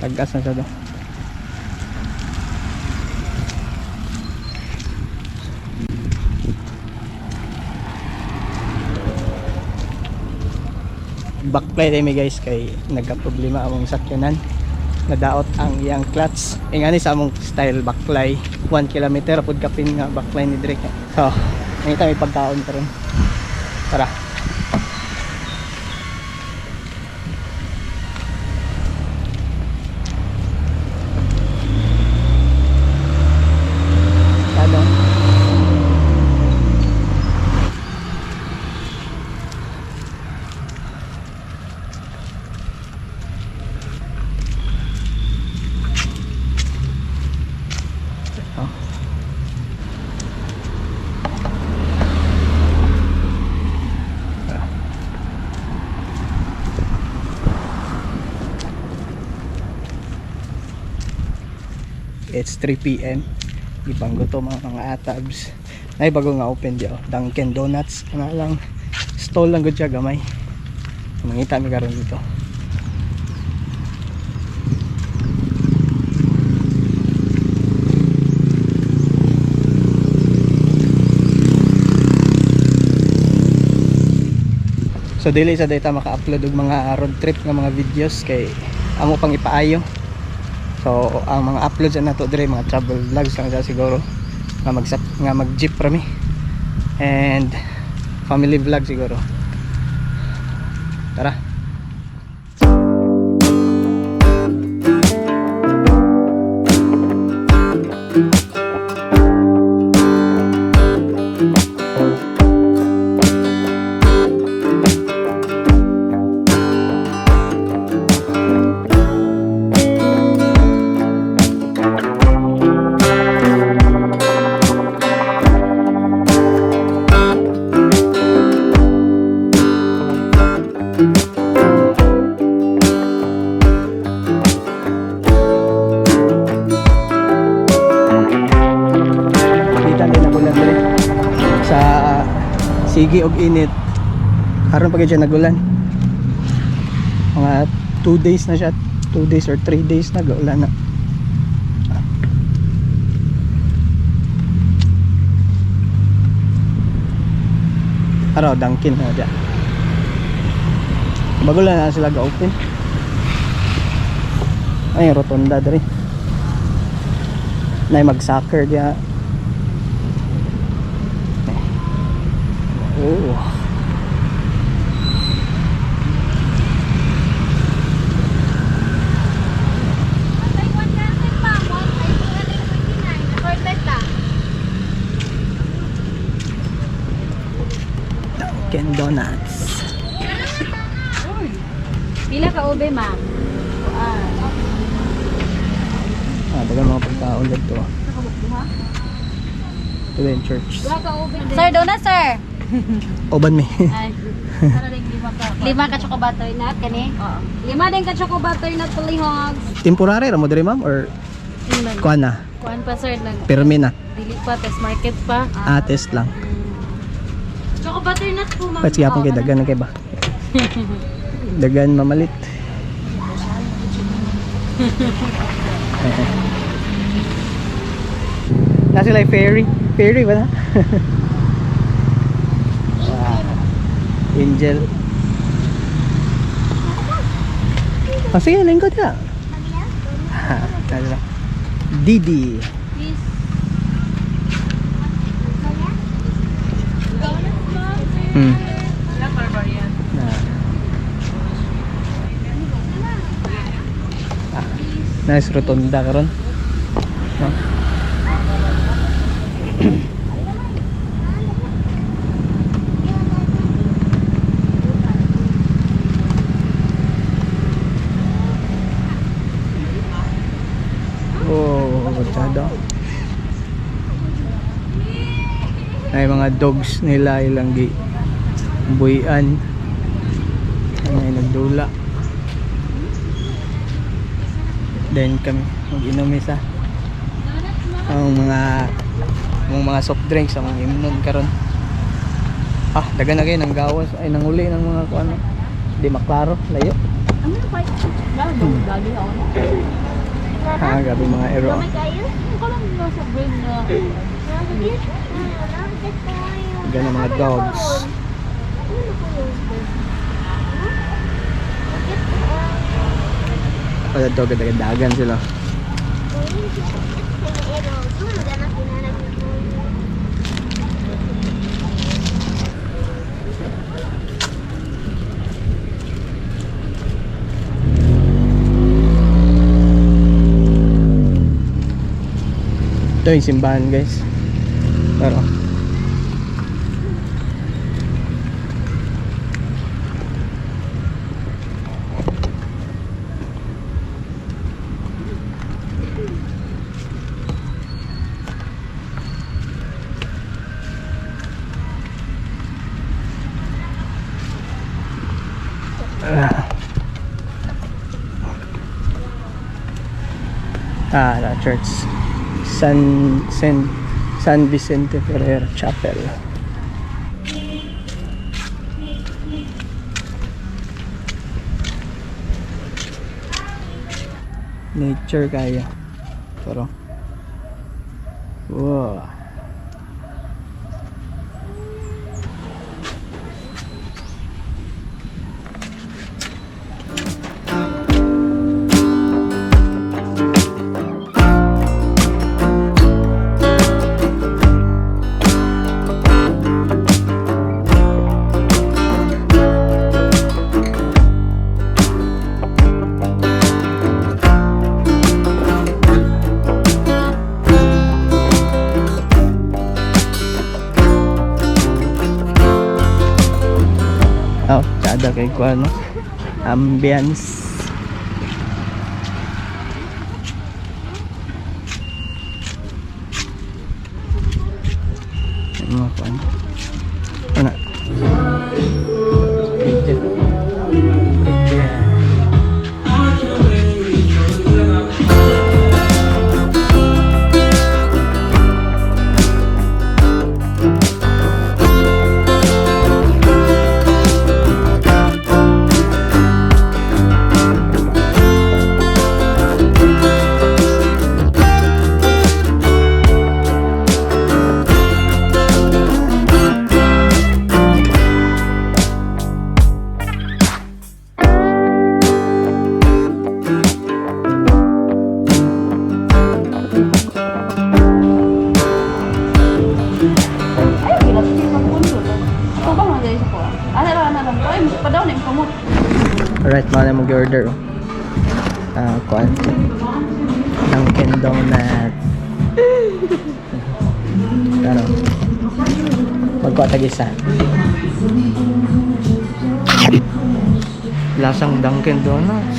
Tagas na siya do. Backplay tayo mi, guys, kay nagka-problema among sakyanan. Nadaot ang iyang clutch. Ingani sa among style baklay, 1 kilometer pud kapin nga baklay ni Drake. So, nangita may pagkaon karon. Tara. Ano? Oh. It's 3 p.m. Gipanggutom ang mga atabs. Ay, bago nga open di oh. Dunkin Donuts. Ano lang, stall lang gud siya gamay. Mangita mi karon dito. So dili sa data maka-upload og mga road trip nga mga videos kay amo pang ipaayo. So ang mga uploads na nato dire mga travel vlogs lang siya siguro nga mag nga mag jeep rami and family vlog siguro. Tara. Kita din ako lang dire sa sige og init. Karon pa gyud siya nagulan. Mga 2 days na siya, 2 days or 3 days na gaulan na. Araw, Dunkin na dyan. Bago lang na sila ga-open. Ay, rotonda diri. Nay mag-soccer diya. Oh. Ay, 1,000 pa. 1,229. Assorted ta. Dunkin Donuts. Pila ka ube, ma'am? Ah, dagan mga pagkaon dito. Ito yung church. Duha ka ube. Sir, donut, sir. Oban mi. Ay. Lima ka choco butternut kani? Oo. Lima din ka choco butternut hogs. Temporary ra mo diri, ma'am, or kuan na? Kuan pa, sir, nag Pirmi na. dili pa test market pa. Ah, test lang. Choco butternut po, ma'am. Pwede gyapon kay dagan na kay ba? Dagan mamalit. Na sila yung ferry. Ferry ba na? Wow. Angel. Ah, sige, lingkod ka. Ha, tara. Didi. Please. Na. Ah, nice rotonda karon. No? Oh, kutsada. Ay, mga dogs nila ilang gi buhian. Ay, nagdula. Then kami mag-inom isa. Ang mga soft drinks ang mga imnon karon. Ah, dagan na kayo ng gawas ay nanguli ng mga kuano. Di maklaro, layo. Ano yung bike? Lagi ako na. Ha, gabi mga ero. Ano ko lang nasa brain na. Ganun mga dogs. Pala dog, dagan sila. Ito yung simbahan, guys. Pero the church. San Vicente Ferrer Chapel. Nature kaya. Pero wow. Oh, tsada kay kuan no. Ambience. Ano mga kuan? Ano? Video. Video. Ay, ginapit ang pundo. Ito ba mga dahil sa kuha? Ano lang, ano lang. Ay, padaw na yung kamot. Alright, mga na mag-order. Oh. Ah, kuan. Dunkin Donut. Pero, magkuha tag isa. Lasang Dunkin Donuts.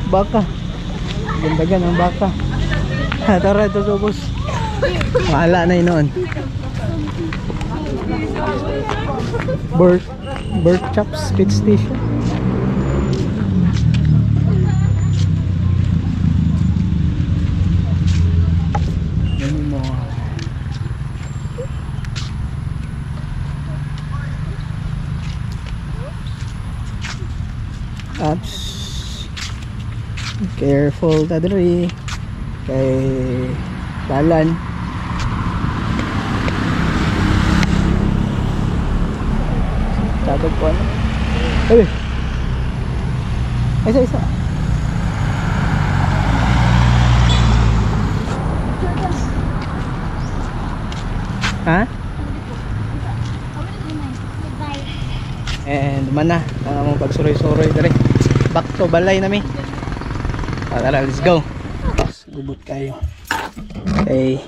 Baka. Gandagan ang baka. Tara, ito subos. Wala na yun noon. Bird Chops Speed Station. Ganun mo. Ups. Careful ta diri. Kay dalan. Tatag po ano. Ay. Isa isa. Ha? And mana ang among pagsuroy-suroy diri. Back to balay nami. Ah, tara, let's go. Gubot kayo. Okay.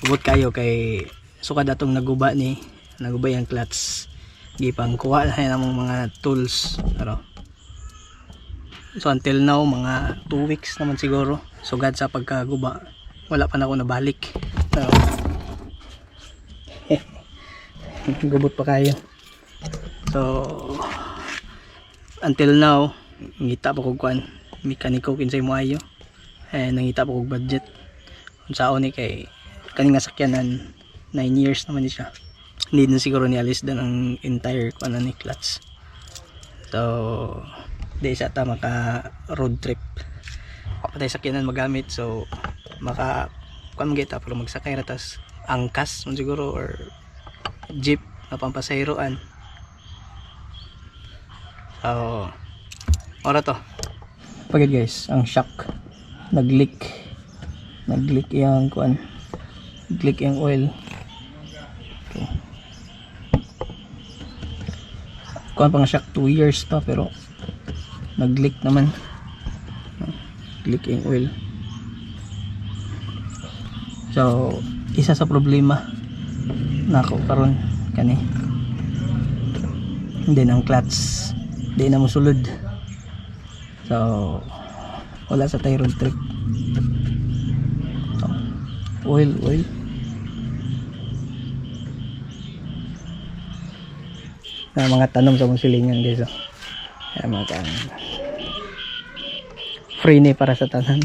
Gubot kayo kay sukad atong naguba ni, naguba yung clutch. Gipang kuha na yun among mga tools. Pero so until now, mga 2 weeks naman siguro sugad sa pagkaguba, wala pa na ako nabalik. Pero gubot pa kayo. So until now, ngita pa kog kuan, mekaniko, kinsay mo ayo eh, nangita pa kog budget unsaon ni kay kani nga sakyanan, 9 years naman ni siya. Hindi na siguro ni alis dan ang entire kuan na ni clutch. So di sa ta maka road trip, patay sakyanan magamit. So maka kuan man kita, pero magsakay ra tas angkas man siguro or jeep na pampasayroan. So ora to pagid guys, ang shock nag-leak, nag-leak yung kuan, nag-leak yung oil. Okay. Kuan pa nga shock, 2 years pa, pero nag-leak naman, leak yung oil. So isa sa problema nako karon kani. Then ang clutch di na mosulod. So wala sa tayo road trip. So, oil, oil. Na mga tanom sa mong silingan guys, oh. Ayan, mga tanom, free ni para sa tanan.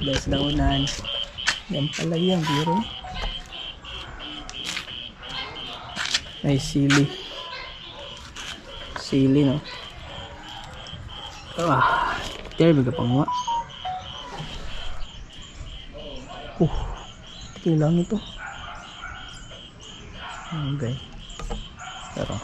Guys, daunan yan pala yan, biro may sili, sili, no? Ah, there we go, pangwa. Kailangan ito. Okay, pero